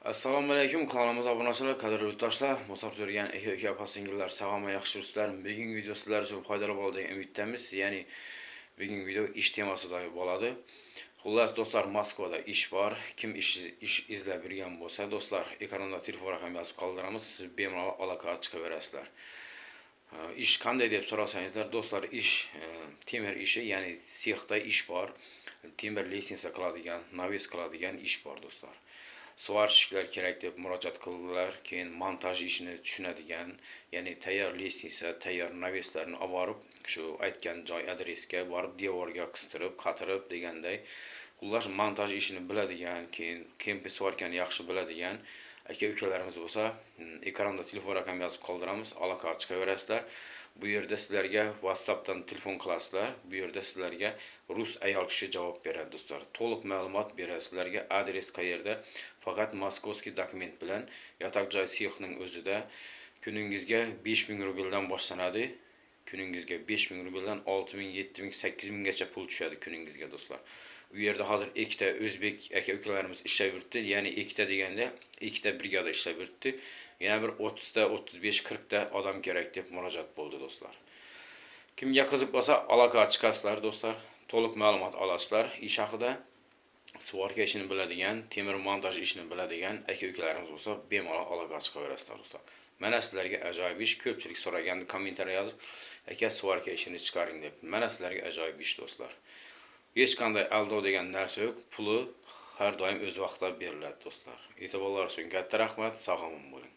Assalomu alaykum kanalimiz obunachilar, qadrli yurtdoshlar, musofir yurgan aka uka, opa singillar, sog'mi, yaxshimisizlar? Bugungi video sizlar uchun foydali bo'ladi degan umiddamiz. Ya'ni bugungi video ish temasida bo'ladi. Xullas do'stlar, Moskvada ish bor. Kim ish izlab yurgan bo'lsa, do'stlar, ekranda telefon raqami yozib qoldiramiz. Siz bemalol aloqaga chiqaverasizlar. Ish qanday deb so'rasangizlar, do'stlar, ish temir ishi, ya'ni sexda ish bor. Temir лестница qiladigan, навес qiladigan ish bor, do'stlar. Сварщик lar kerak deb murojaat qildilar. Keyin montaj ishini tushunadigan, ya'ni tayyor лестница, tayyor навес larni olib borib, shu aytgan joy adresga borib devorga qistirib, qatirib deganday, xullas montaj ishini biladigan, keyin КМП сварка ni yaxshi biladigan aka ukalarimiz bo'lsa, ekranda telefon raqami yozib qoldiramiz, aloqaga chiqaverasizlar. Bu yerda sizlarga WhatsAppdan telefon qilasizlar. Bu yerda sizlarga rus ayol kishi javob beradi, do'stlar. To'liq ma'lumot beradi sizlarga, adres qayerda, faqat московский dokument bilan yotoq joy sexning o'zida kuningizga 5000 rubldan boshlanadi. Kuningizga 5000 rubldan 6000, 7000, 8000 gacha pul tushadi kuningizga, do'stlar. U yerda hozir ikkita o'zbek aka ukalarimiz ishlab yuribdi. Ya'ni ikkita deganda ikkita brigada ishlab yuribdi. Yana bir 30 ta, 35, 40 ta odam kerak deb murojaat bo'ldi, do'stlar. Kimga qiziq bo'lsa, aloqaga chiqasizlar, do'stlar. To'liq ma'lumot olasizlar ish haqida. Сварка ishini biladigan, temir montaj ishini biladigan aka ukalarimiz bo'lsa, bemalol aloqaga chiqaverasizlar, do'stlar. Mana sizlarga ajoyib ish, ko'pchilik so'ragandi kommentariy yozib, aka сварка ishini chiqaring deb. Mana sizlarga ajoyib ish, do'stlar. Hech qanday aldov degan narsa yo'q, puli har doim o'z vaqtida beriladi, do'stlar. E'tiborlar uchun katta rahmat, sog' omon bo'ling.